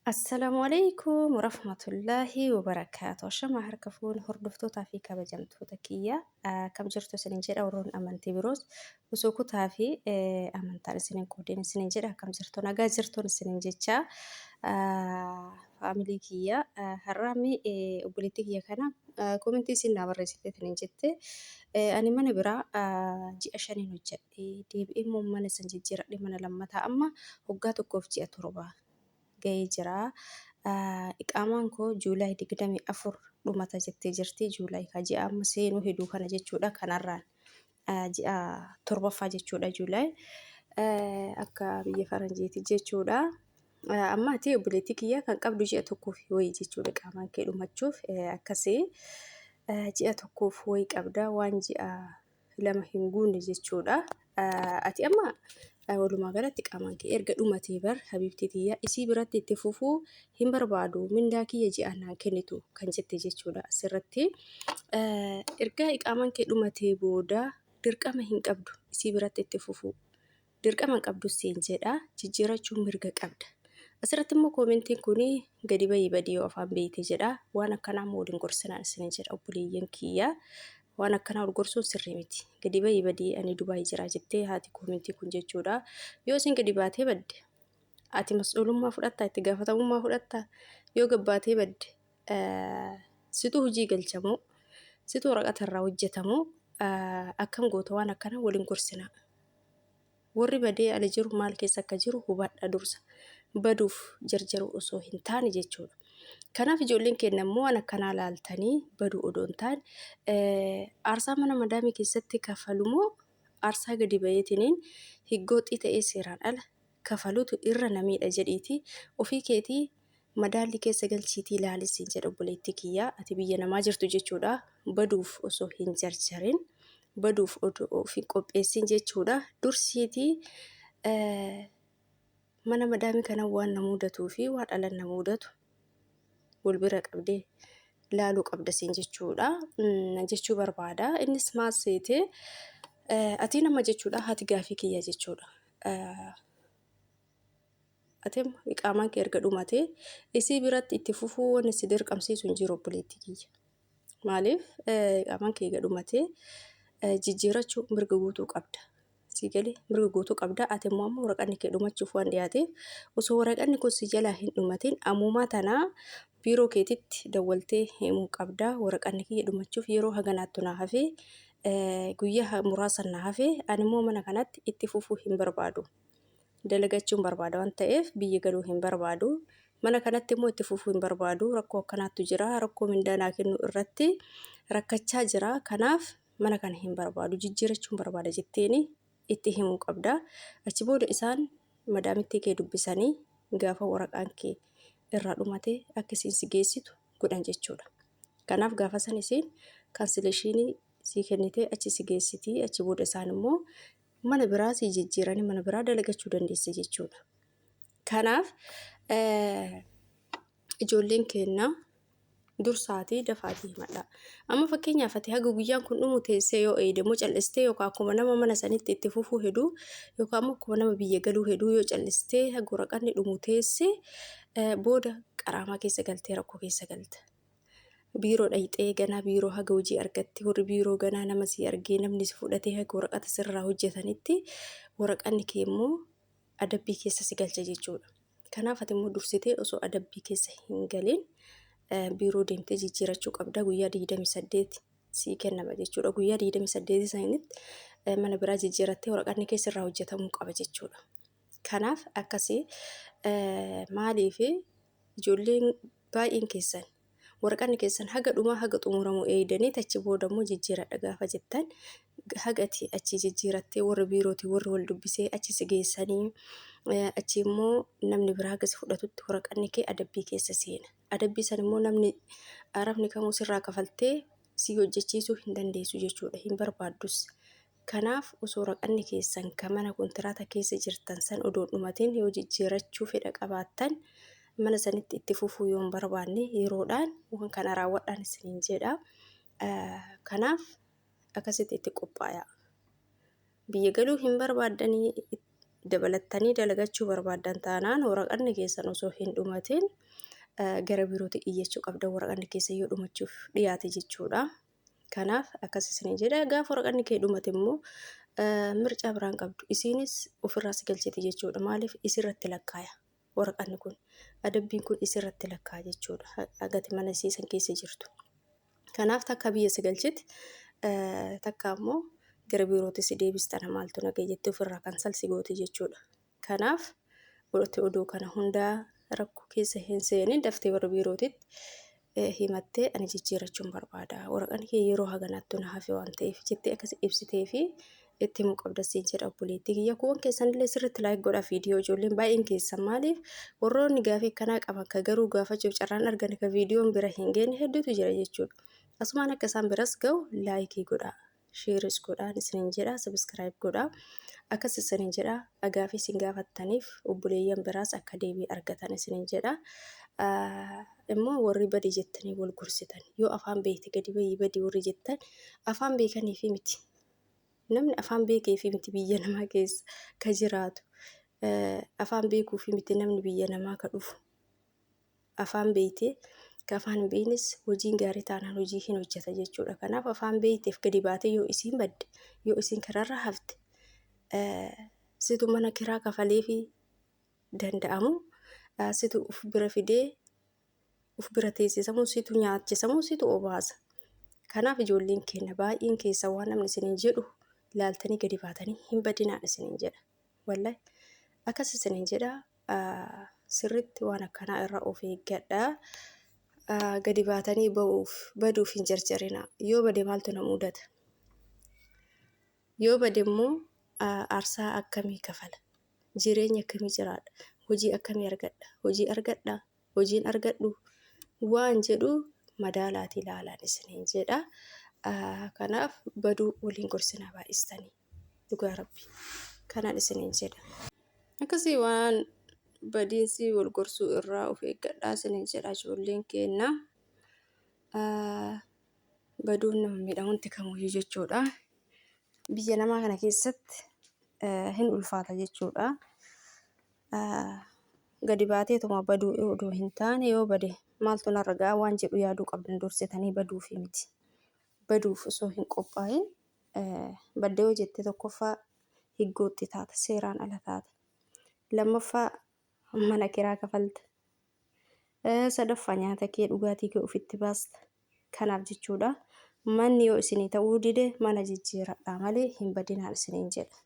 Assalaamu alaikum warahmatullaahi wabarakaatu. Ashamaa harka fuune hordoftootaa fi kabajamtoota kiyya. Akkam jirtu isinin jedha warroon amantii biroos osoo kutaa fi amantaan isinin qoodin isinin jedha akkam jirtu nagaa jirtuun isinin jecha faamilii kiyya har'aami obboleettii kiyya kana komentii isin naa barreessite isinin jette ani mana biraa ji'a shaniin hojjedhe deebi'ee immoo mana san jijjiiradhe mana lammataa amma waggaa tokkoof ji'a torba ga'ee jira. Iqaamaan koo July 24 dhumata jettee jirti. July ka ji'a amma seenuu heduu kana jechuudha. Kanarraan ji'a torbaffaa jechuudha July akka biyya faranjiiti jechuudha. Amma ati obboleettii kiyya kan qabdu ji'a tokkoof wayii jechuudha iqaamaan kee dhumachuuf akkasii ji'a tokkoof wayii qabda waan ji'a lama hin guunne jechuudha. Ati amma walumaa galatti qaamaan kee erga dhumatee bar habiibtii tiyya isii biratti itti fufuu hin barbaadu mindaa kiyya ji'aan naan kennitu kan jette jechuudha asirratti. Erga iqaamaan kee dhumatee booda dirqama hin qabdu isii biratti itti fufuu. Dirqama hin qabdu siin jedha jijjiirachuu mirga qabda. Asirratti immoo koomentiin kun gadi bahii badii yoo afaan beeyte jedha. Waan akkanaa immoo waliin gorsinaan isinin jedha obboleeyyan kiyya. Waan akkanaa wal gorsuun sirrii miti. Gadi bahii badii ani Dubaay jira jettee haati koomentii kun jechuudha. Yoo isin gadi baatee badde ati mas'uulummaa fudhattaa itti gaafatamummaa fudhattaa yoo gabbaatee badde situ hojii galchamoo situ waraqata irraa hojjetamoo akkam goota waan akkana waliin gorsinaa. Warri badee ala jiru maal keessa akka jiru hubadha dursa. Baduuf jarjaruu osoo hin taane jechuudha. Kanaaf ijoolleen keenya immoo waan akkanaa laaltanii baduu odoo hin taane aarsaa mana madaamii keessatti kafalu moo aarsaa gadi baheetiniin higgooxxii ta'ee seeraan ala kafalutu irra na miidha jedhiitii ofii keetii madaallii keessa galchiitii ilaali siin jedha obboleettii kiyya ati biyya namaa jirtu jechuudha baduuf osoo hin jarjarin baduuf odoo of hin qopheessin jechuudha dursiitii mana madaamii kana waan na mudatuu fi waan dhalan na mudatu wal bira qabdee laaluu qabda siin jechuudha jechuu barbaada innis maal seete atii nama jechuudha haati gaafii kiyya jechuudha. Ati amma iqaamaan kee erga dhumatee isii biratti itti fufuu wanni si dirqamsiisu hin jiru obboleettii kiyya. Maaliif iqaamaan kee erga dhumatee jijjiirachuu mirga guutuu qabda. Sii galee mirga guutuu qabda. Ati immoo amma waraqanni kee dhumachuuf waan dhiyaateef osoo waraqanni kun si jalaa hin dhumatin ammumaa tanaa biiroo keetitti dawwaltee himuu qabda. Waraqanni kiyya dhumachuuf yeroo haganaattu naa hafee guyyaa muraasa naa hafee ani immoo mana kanatti itti fufuu hin barbaadu. Dalagachuun barbaada waan ta'eef biyya galuu hin barbaadu. Mana kanatti immoo itti fufuu hin barbaadu. Rakkoo akkanaattu jira. Rakkoo mindaa naa kennu irratti rakkachaa jira. Kanaaf mana kana hin barbaadu. Jijjiirachuun barbaada jetteeni itti himuu qabda. Achi booda isaan madaamittii kee dubbisanii gaafa waraqaan kee irraa dhumate akka isiin si geessitu godhan jechuudha. Kanaaf gaafa san isiin kaansileeshinii sii kennitee achi si geessiti. Achi booda isaan immoo mana biraa sii jijjiiranii mana biraa dalagachuu dandeessa jechuudha. Kanaaf ijoolleen keenya dursaatii dafaatii himadha. Amma fakkeenyaaf ati haga guyyaan kun dhumu teessee yoo eeyde immoo callistee yookaan akkuma nama mana sanitti itti fufuu heduu yookaan immoo akkuma nama biyya galuu heduu yoo callistee haga waraqanni dhumu teessee booda qaraamaa keessa galtee rakkoo keessa galta. Biiroo dhayxee ganaa biiroo haga hojii argatte warri biiroo ganaa nama sii argee namni si fudhatee haga waraqata sirraa hojjetanitti waraqanni kee immoo adabbii keessa si galcha jechuudha. Kanaaf ati immoo dursitee osoo adabbii keessa hin galin biiroo deemtee jijjiirachuu qabda guyyaa 28 sii kennama jechuudha. Guyyaa 28 sanitti mana biraa jijjiirattee waraqanni kee sirraa hojjetamuu qaba jechuudha. Kanaaf akkasii maaliif ijoolleen baay'een keessan waraqanni keessan haga dhumaa haga xumuramu eeydanii achi booda immoo jijjiiradha gaafa jettan haga ati achi jijjiirattee warri biirootii warri wal dubbisee achi si geessanii achi immoo namni biraa haga si fudhatutti waraqanni kee adabbii keessa seena. Adabbii san immoo namni arabni kamuu sirraa kafaltee si hojjechiisuu hin dandeessu jechuudha hin barbaaddus. Kanaaf osoo waraqanni keessan ka mana kontiraata keessa jirtan san odoo hin dhumatin yoo jijjiirachuu fedha qabaattan mana sanitti itti fufuu yoo hin barbaanne yeroodhaan waan kana raawwadhaan isiniin jedha. Kanaaf akkasitti itti qophaayaa. Biyya galuu hin barbaaddanii Dabalattanii dalagachuu barbaaddan taanaan waraqanni keessan osoo hin dhumatin gara biirootti iyyachuu qabda waraqanni keessa yoo dhumachuuf dhiyaate jechuudha. Kanaaf akkas isiniin jedha gaafa waraqanni kee dhumate immoo mircaa biraan qabdu isiinis ofirraa si galchiti jechuudha. Maaliif isirratti lakkaaya waraqanni kun adabbiin kun isirratti lakkaaya jechuudha. Agati mana isiisan keessa jirtu. Kanaaf takka biyya si galchiti takka immoo gara biirootti si deebistana maaltu nagee jettee ofirraa kan salsi gooti jechuudha. Kanaaf godhate oduu kana hundaa rakkoo keessa hin seenin daftee warra biirootitti himattee ani jijjiirachuun barbaada. Waraqaan kee yeroo haganaattu na hafe waan ta'eef jettee akkas ibsitee fi itti himuu qabda siin jedha obboleettii kiyya. Kuuwwan keessanillee sirriitti like godhaa viidiyoo ijoolleen baay'een keessan maaliif warroonni gaafii akkanaa qaban ka garuu gaafachuuf carraan argan ka viidiyoon bira hin geenye hedduutu jira jechuudha. Asumaan akka isaan biras ga'u like godhaa. Shareis godhaan isiniin jedha subscribe godhaa. Akkas isiniin jedha gaafii isin gaafattaniif obboleeyyan biraas akka deebii argatan isiniin jedha. Immoo warri badi jettanii wal gorsitan yoo afaan beekte gadi bahii badi warri jettan afaan beekanii fi miti. Namni afaan beekee fi miti biyya namaa keessa ka jiraatu. Afaan beekuu fi miti namni biyya namaa ka dhufu. Afaan beektee ka afaan hin beeknes hojiin gaarii taanaan hojii hin hojjeta jechuudha. Kanaaf afaan beekteef gadi baatee yoo isiin badde yoo isiin karaarra hafte situ mana kiraa kafalee fi danda'amu situ uf bira fidee uf bira teessisamu situ nyaachisamu situ obaasa. Kanaaf ijoolleen keenya baay'een keessa waan namni isiniin jedhu ilaaltanii gadi baatanii hin badinaan isiniin jedha. Wallahi akkas isiniin jedha sirriitti waan akkanaa irraa of eeggadhaa. Gadi baatanii ba'uuf baduuf hin jarjarina. Yoo bade maaltu na mudata? Yoo bade immoo aarsaa akkamii kafala? Jireenya akkamii jiraadha? Hojii akkamii argadha? Hojii argadha? Hojiin argadhu? Waan jedhu madaalaati ilaalaan isiniin jedha. Kanaaf baduu waliin gorsinaa baay'istanii. Dhugaa rabbi. Kanaan isiniin jedha. Akkasii waan badiinsi wal gorsuu irraa of eeggadhaa isiniin jedha ijoolleen keenya. Baduun nama miidha wanti kamuyyuu jechuudha. Biyya namaa kana keessatti hin ulfaata jechuudha. Gadi baateetuma baduu odoo hin taane yoo bade maaltu narra ga'a waan jedhu yaaduu qabdan dursitanii baduufi miti. Baduuf osoo hin qophaa'in badde yoo jette tokkoffaa higgootti taata seeraan ala taata. Lammaffaa mana kiraa kafalta. Sadaffaa nyaata kee dhugaatii kee ofitti baasta. Kanaaf jechuudha. Manni yoo isinii ta'uu dide mana jijjiiradhaa malee hin badinaan isiniin jedha.